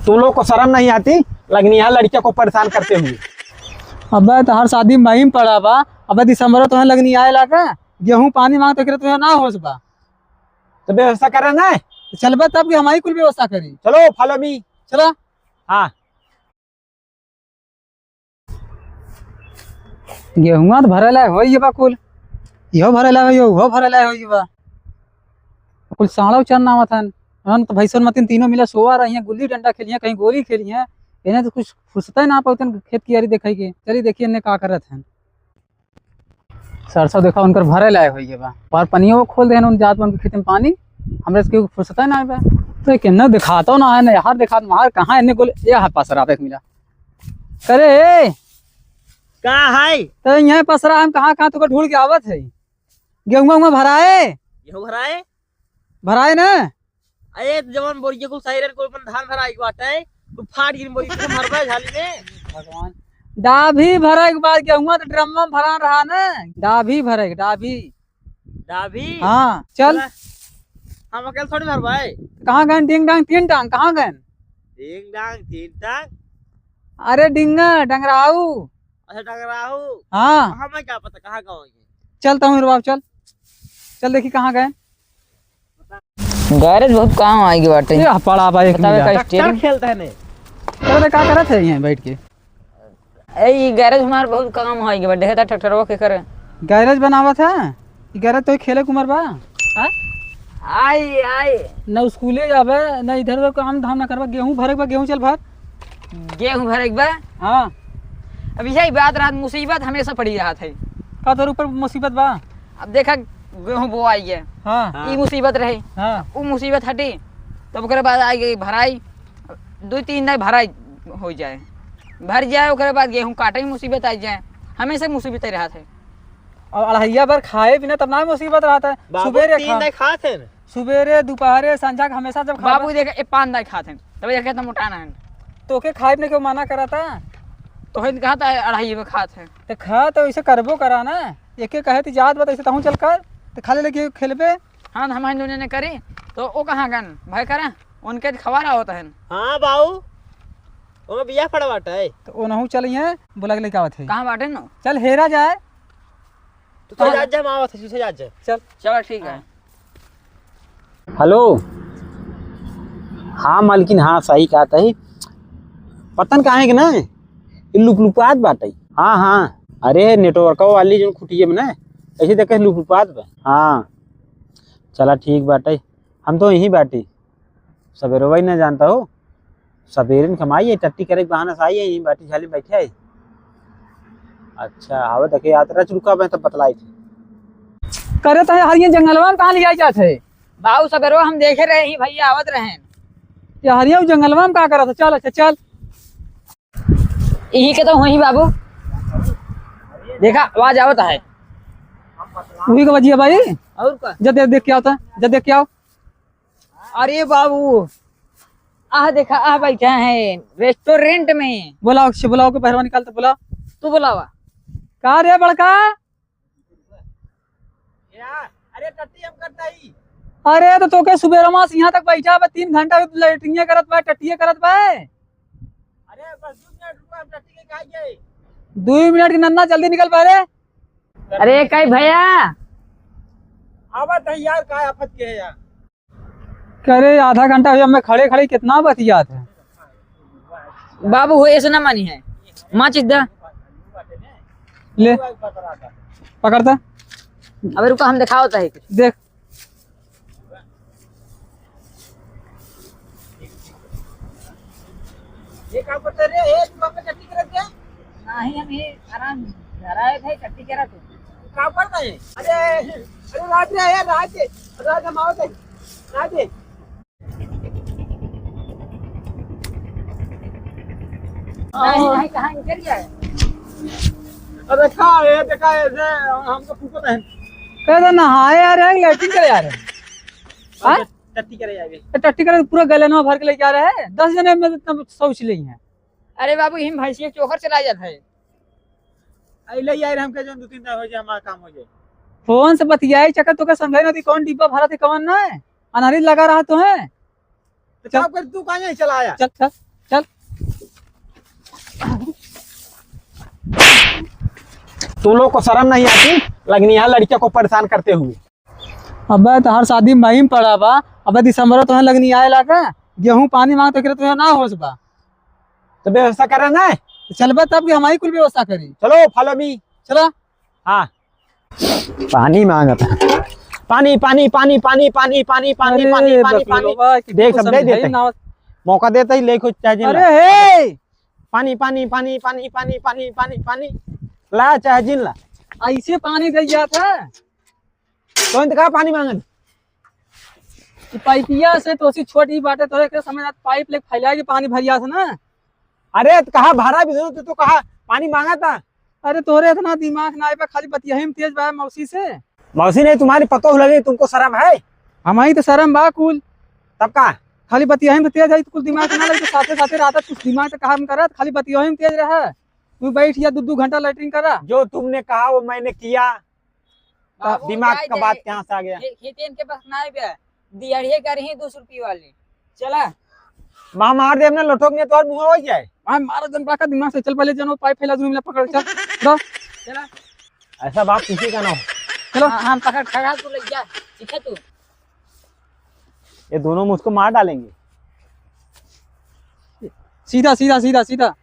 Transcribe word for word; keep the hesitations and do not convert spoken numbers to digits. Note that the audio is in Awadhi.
तुम लोग को शर्म नहीं आती, लगनिया लड़कियों को परेशान करते हुए। अबे तोहार शादी मई में पड़ा बा, अबे दिसंबर में तोहे लगनिया आए लागा, गेहूं पानी मांगत एकरे तोहे ना होश बा। तो व्यवस्था करे ना। तो चलबे तब कि हमारी कुल व्यवस्था करी। चलो, follow me। चला। हाँ। गेहुआ तो भरे लाए होई बा कुल, इहो भरे लाए होई, उहो भरे लाए होई बा। कुल साँड़ो चरन आवत हन। हम तो भैंसन मतिन तीनों मिला सोवा रही हैं, गुल्ली डंडा खेली हैं, कहीं गोली खेली हैं। इन्हें तो कुछ फुर्सत ही ना पावतन खेत की यारी देखे के। चली देखिए इन्हें का करत हन। सरसों देखा उनकर भरे लाए होई बा। और पनियो खोल देहन उन जात बा उनके खेत में पानी। हमरे से केहू फुर्सत ही ना बा। तो केन्ने दिखातो ना है, ना यार दिखात, वहाँ कहाँ इन्हें गोली, ये हाथ पास रहा एक मिला। करे ए, का है? तो यहाँ पसरा हम कहाँ कहाँ तुका ढूंढ के आवत है। गेहुआ उहुआ भराए? गेहूं भराए? भराए ना? अरे तो जवन बोरिया को साइरन को अपन धान भराए के बाटे, तू फाट गिन बोरी को भरबे झाली में। भगवान, डाभी भराए के बाद गेहुआ तो ड्रम में भरा रहा ना, डाभी भराए के, डाभी। डाभी? हाँ, चल। चला। हम अकेले थोड़ी भरबे। कहाँ गए डिंग डांग तीन टांग, कहाँ गए? डिंग डांग तीन टांग? अरे डिंगा, डंगराऊ। अच्छा, डंगराऊ। हाँ। हमें क्या पता कहाँ का होइए। चल तहूँ रे बाप, चल। चल देखी कहाँ गए। गैरेज बहुत काम आएगी बाटे। ये पड़ा बा एक बतावे मिनट। का ट्रैक्टर स्टेयरिंग? खेलता है ने। अरे का करत है यहाँ बैठ के? ए, ई गैरेज हमार बहुत काम है, ये बढ़े था ट्रैक्टरवा के करे। गैरेज बनावत है? ई गैरेज तो खेले के उमर बा? हाँ? आई, आई। न स्कूले जाबे, न इधर उधर काम धाम ना करबा। गेहूं भरे के बा, गेहूं चल भर। गेहूं भरे के बा? हाँ। अब यही बात रहत, मुसीबत हमेशा पड़ी रहत है। का तोर ऊपर मुसीबत बा? अब देखा, गेहूं बोआई है। हाँ। हाँ। ई मुसीबत रहे। हाँ। ऊ मुसीबत हटी, तब ओकरे बाद आई गई भराई। दो तीन दाई भराई हो जाए, भर जाए, ओकरे बाद गेहूं काटे में मुसीबत आ जाए, हमेशा मुसीबत रहत है। और अढ़ैया बार खाए बिना तब ना मुसीबत रहत है। बाबू, सुबेरे तीन खा, दाई खात है ना। सुबेरे, दोपहरे, संझा के हमेशा जब खाबे। बाबू देख, ए पान दाई खात है, तब देख कितना मोटाना है। तो के खाए बिना क्यों मना करता? तो है कहा था अढ़ाई में खात है। तो खा तो ऐसे करबो करा ना, एक एक कहे ती जात बा, ऐसे तहूँ चल कर, तो खा ले लेके खेलबे। हाँ, तो हम दुनिया ने करी, तो वो कहाँ गन भाई करा? उनके तो खवा रहा होता है। हाँ बाऊ, ओमे बिया पड़ा बाटे। तो ओनहु चलिए, बोला के लेके आवत है। कहाँ बाटे न? चल हेरा जाए। तू तो हाँ। जा, जा, हम आवत है, तू से जा, जा। चल। चलो ठीक है। हेलो। हाँ मालकिन, हाँ सही कहत है। पता न काहे के ना, ई लुकलुकात बाटे। हाँ, हाँ। अरे नेटवर्क वाली जो खुटिये में ना, ऐसे देखे लुकलुकात बा। हाँ। चला ठीक बाटे। हम तो यहीं बाटी। सबेरवा ही ना जानता हो, सबेरे न कमाई है, टट्टी करे के बहाना से आई है, यहीं बाटी झाली बैठे है। अच्छा, आवे देखे याद रह चुका मैं तब बतलाई थी। करे तो है, हरियन जंगलवा में कहाँ लिया जात है? बाबू सबेरवा हम देखे रहे ही भैया आवत रहे। ये हरिया जंगलवा में का करत है? चल, अच्छा चल। यही के तो वही बाबू। देखा, आवाज आवत है। वही का बजिया भाई। और का? जब देख, देख क्या होता है, जब देख क्या हो। अरे बाबू, आह देखा, आह बैठा है रेस्टोरेंट में। बुलाओ, से बुलाओ के बहरवा निकाल तो बुलाओ। तू बुलावा। का रे बड़का? या, अरे टट्टी हम करता ही। अरे तो तोके सुबेरवा से यहाँ तक बैठा बा, तीन घंटा लेटरिंगे करत बा, टट्टिए करत बा। अरे बस दो मिनट रुको, हम टट्टी के खाई जाए। दो मिनट के नन्ना जल्दी निकल पा रे। अरे कई भैया। आवत है यार, का आफत के है यार। करे आधा घंटा भैया, मैं खड़े खड़े कितना बतियात है। बाबू हो ऐसे ना मानी है, माचिस दा। ले, पकड़ता। अबे रुका, हम दिखावत है। देख। ये का करते रे? ए, तू आपका टट्टी करत क्या? नहीं, हम ये आराम घर आए थे, टट्टी करा तू। का करता है? अरे, अरे राज रे, ए राज, राज हम आवत है। राज। नहीं, नहीं, कहाँ निकल गया है? अरे खा, ये देखा, ऐसे हमको फूकत है। कह दे नहाए आ रहे हैं, लैट्रिन करे आ रहे हैं। हाँ? टट्टी करे आवे। तो टट्टी करे पूरा गैलन में भर के लेके आ रहे हैं। दस जने में तो शौच नहीं है। अरे बाबू, हिम भैंसिया चोकर चला जाता है। अरे ले यार, हमके जौन दो तीन दाई हो जाए, हमारा काम हो जाए। फोन से बतियाई चक्कर तोके समझाई ना थी, कौन डिब्बा भरा थे, कौन ना है। अनहरी लगा रहा तो है। तो चल। काम कर, तू कहाँ यहीं चला आया? चल, चल। तुम लोग को शर्म नहीं आती, लगनिया लड़कियों को परेशान करते हुए? अबे तोहार शादी मई में पड़ा बा, अबे दिसंबर में तोहे लगनिया आए लागा, गेहूं पानी मांगत एकरे तोहे ना होश बा। तो व्यवस्था करे ना। तो चलबे तब कि हम ही कुल व्यवस्था करी। चलो, follow me। चला। हाँ। पानी मांगत है। पानी, पानी, पानी। अरे पानी, पानी, बकलोलवा, पानी। कि देख, कुछ सब दे समझाई देते हैं। ना। मौका देते ही ले कुछ चाहे जिन अरे ला। हे! पानी, पानी, पानी। ला, चाहे जिन ला। ऐसे पानी दे जात है। तो इनका पानी मांगन? कि पाइपिया से तो उसी छोटी बाटे, तोरे के समय पाइप लेके फैला के पानी भरिया से ना। अरे, तो कहा भरा भी दो, तो, तो कहा पानी मांगा था। अरे, तोरे इतना दिमाग ना आए बा, खाली बतियाही में तेज बा मौसी से। मौसी नहीं, तुम्हारी पतोह लगे, तुमको शर्म है? हमारी तो शर्म बा कुल। तब का? खाली बतियाही में तो तेज है, तो कुल दिमाग ना लगे, तो साथे साथे रहता, कुछ दिमाग तो काम करत, खाली बतियाही में तेज रहा। तू बैठ या दू दू घंटा लेटरिन करा। जो तुमने कहा वो मैंने किया। बाबू, दिमाग जाए का दे। बात कहाँ से आ गया? खे-, खेते इनके पास ना आवे। दिहाड़िए का रही दो सौ रुपये वाली। चला। माँ मार दे, हमने लोटोक नहीं तो और मुँह हो जाए। माँ मारो जन बाका दिमाग से, चल पहले जन वो पाइप फैला दूँ, मिला पकड़, चल। दो। चला। ऐसा बाप किसी का ना हो। चलो। हाँ, हम पकड़ खड़ा, तू ले जा, सीखे तू। ये दोनों मुझको मार डालेंगे। सीधा, सीधा, सीधा, सीधा।